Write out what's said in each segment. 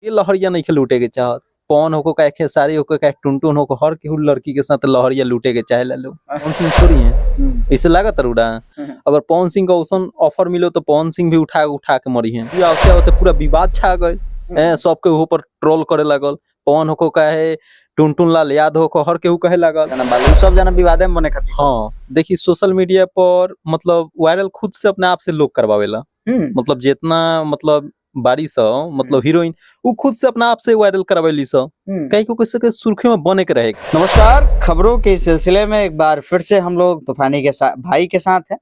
ये लहरिया नइखे लूटे के चाहत। पवन होको चाहे खेसारी होको चाहे टुनटुन होको, हर केहू लड़की के साथ लहरिया लूटे के चाहेला लोग। पवन सिंह थोड़ी है, ऐसे लागत रुडा। अगर पवन सिंह का औसन ऑफर मिलो तो पवन सिंह भी उठा उठा के मरी हैं। ये आवते आवते पूरा विवाद छा गए, सबके ऊपर पर ट्रोल करे लागल। पवन होको चाहे टुनटुन लाल यादव होको, हर केहू कहे लागल। जना बालू सब जना विवादे में बने खातिर। हाँ देखी, सोशल मीडिया पर मतलब वायरल खुद से अपने आप से लोग करवावेला। मतलब जितना मतलब बारी स मतलब हीरोइन उ खुद से अपना आप से वायरल करवेली स, कहीं को कैसे के सुर्खी में बने के रहे। नमस्कार, खबरों के सिलसिले में एक बार फिर से हम लोग तूफानी के भाई के साथ हैं।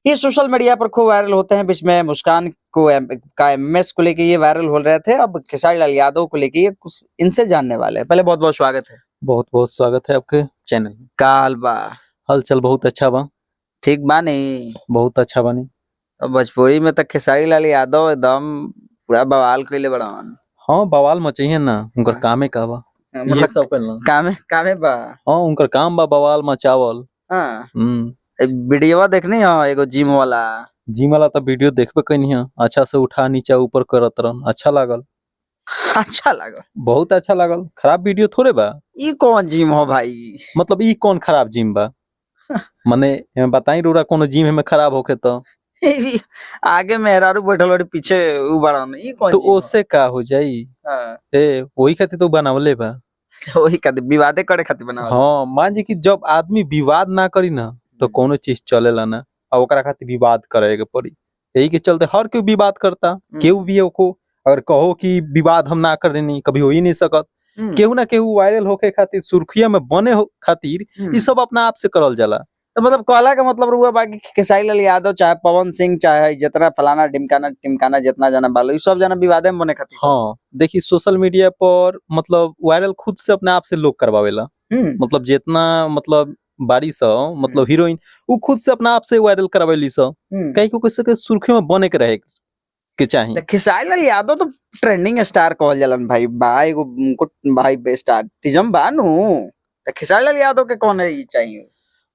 ये सोशल मीडिया पर खूब वायरल होते हैं। बीच में मुस्कान को का एमएस को लेके ये वायरल हो रहे थे, अब खेसारी लाल यादव को लेके ये कुछ इनसे जानने वाले हैं। पहले बहुत बहुत स्वागत है। बहुत बहुत स्वागत है आपके चैनल में। का हाल बा? हलचल बहुत अच्छा बा। ठीक बा नहीं? बहुत अच्छा बानी। अब भोजपुरी में तो खेसारी लाल यादव एकदम पूरा बवाल कइले बड़न। हाँ बवाल मचइहे ना, उनकर हाँ। कामे का बा ये मतलब सब करना। कामे कामे बा। हाँ उनकर काम बा बवाल मचावल। हाँ वीडियोवा देखनी हो एगो जिम वाला? जिम वाला तो वीडियो देखबे कनी है, अच्छा से उठा नीचा ऊपर करत रहन, अच्छा लागल। अच्छा लागल, बहुत अच्छा लागल। खराब वीडियो थोड़े बा। ई कौन जिम हो भाई? मतलब ई कौन खराब जिम बा? मने एमे बताई रोरा कोनो जिम में खराब होके तो आगे मेहरारू बैठल बाड़ी, पीछे उ बड़न, ई कौन तो जिम हो? ओसे का हो जाई? हाँ, ए वही खातिर तो बनावले बा। अच्छा, वही खातिर विवादे करे खातिर बनावल। हाँ मान जी कि जब आदमी विवाद ना करी ना तो कोनो चीज चलेला ना, और ओकरा खातिर विवाद करे के पड़ी। यही के चलते हर केहू विवाद करता। केहू भी ओको अगर कहो कि विवाद हम ना करेनी, कभी हो ही नहीं सकत। केहू ना केहू वायरल होके खातिर, सुर्खिया में बने हो खातिर ई सब अपना आप से करल जाला। तो मतलब कहला के मतलब रुआ बाकी खेसारी लाल यादव चाहे पवन सिंह चाहे जितना फलाना ढिमकाना टिमकाना जितना जना बालो, ई सब जना विवादे में बने खातिर। हाँ देखी, सोशल मीडिया पर मतलब वायरल खुद से अपने आप से लोग करवावेला। मतलब जितना मतलब बारी स मतलब हीरोइन उ खुद से अपना आप से वायरल करवेली स, कहीं को कैसे के सुर्खी में बने के रहे के चाही। तो खेसारी लाल यादव तो ट्रेंडिंग स्टार कहल जालन भाई, बा एगो उनको भाई स्टार बा नु, तो खेसारी लाल यादव के कौन है ई चाहिए?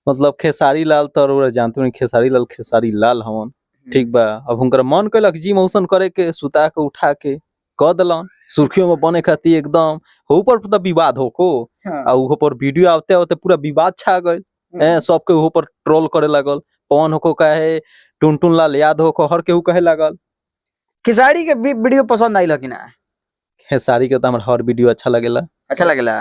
मतलब खेसारी लाल तो रउरा जानते होनी, खेसारी लाल खेसारी लाल हवन, ठीक बा। अब हुनकर मन कैलक जिम औसन करे के, सुता के उठा के क देलन सुर्खियों में बने खातिर एकदम। ऊपर पर तो विवाद होको। हाँ। आ उहो पर वीडियो आवते आवते पूरा विवाद छा गए, सबके उहो पर ट्रोल करे लागल। पवन होको चाहे टुनटुन लाल यादव होको, हर केहू कहे लागल। खेसारी के भी वीडियो पसंद आइल कि ना? खेसारी के तो हमर हर वीडियो अच्छा लगेला। अच्छा लगेला।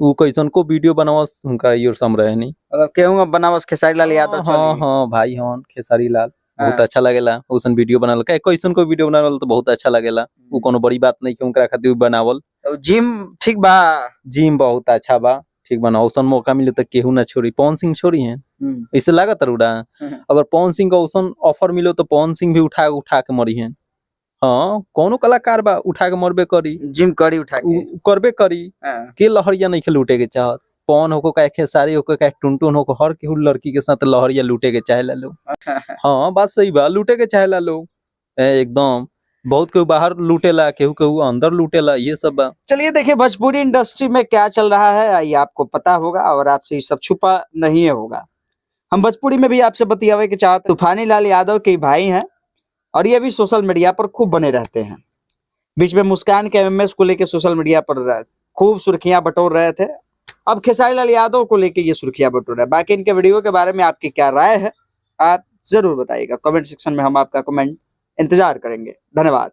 उ कैसन को वीडियो बनावस उनका your सम रहे नहीं। मतलब केहू बनावस खेसारी लाल यादव हाँ चली। हाँ भाई हन खेसारी लाल बहुत हाँ। अच्छा लगेला। उसन वीडियो बनावल का कैसन को वीडियो बनावल तो बहुत अच्छा लगेला। उ कोनो बड़ी बात नहीं कि उनकरा खातिर उ बनावल। तो जिम ठीक बा? जिम बहुत अच्छा बा, ठीक बना। औसन मौका मिले तो केहू ना छोड़ी। पवन सिंह छोड़ी हैं, ऐसे लागत रुडा। अगर पवन सिंह का औसन ऑफर मिलो तो पवन सिंह भी उठा उठा के मरी हैं। हाँ कोनो कलाकार बा उठा के मरबे करी, जिम करी उठा के। उ करबे करी। हाँ। के लहरिया नहीं लूटे के चाहत? पवन होको चाहे खेसारी होको चाहे टुनटुन होको, हर केहू लड़की के साथ लहरिया लूटे के चाहेला लोग। हाँ बात सही बा, लूटे के चाहेला लोग। एकदम बहुत केहू बाहर लूटेला, केहू केहू अंदर लूटेला, ये सब बा। चलिए देखिए भोजपुरी इंडस्ट्री में क्या चल रहा है ये आपको पता होगा और आपसे ये सब छुपा नहीं होगा। हम भोजपुरी में भी आपसे बतियावे के चाहते। तूफानी लाल यादव के भाई हैं और ये भी सोशल मीडिया पर खूब बने रहते हैं। बीच में मुस्कान के एमएस को लेके सोशल मीडिया पर खूब सुर्खियां बटोर रहे थे, अब खेसारी लाल यादव को लेके ये सुर्खियां बटोर रहे हैं। बाकी इनके वीडियो के बारे में आपकी क्या राय है आप जरूर बताइएगा कमेंट सेक्शन में, हम आपका कमेंट इंतजार करेंगे। धन्यवाद।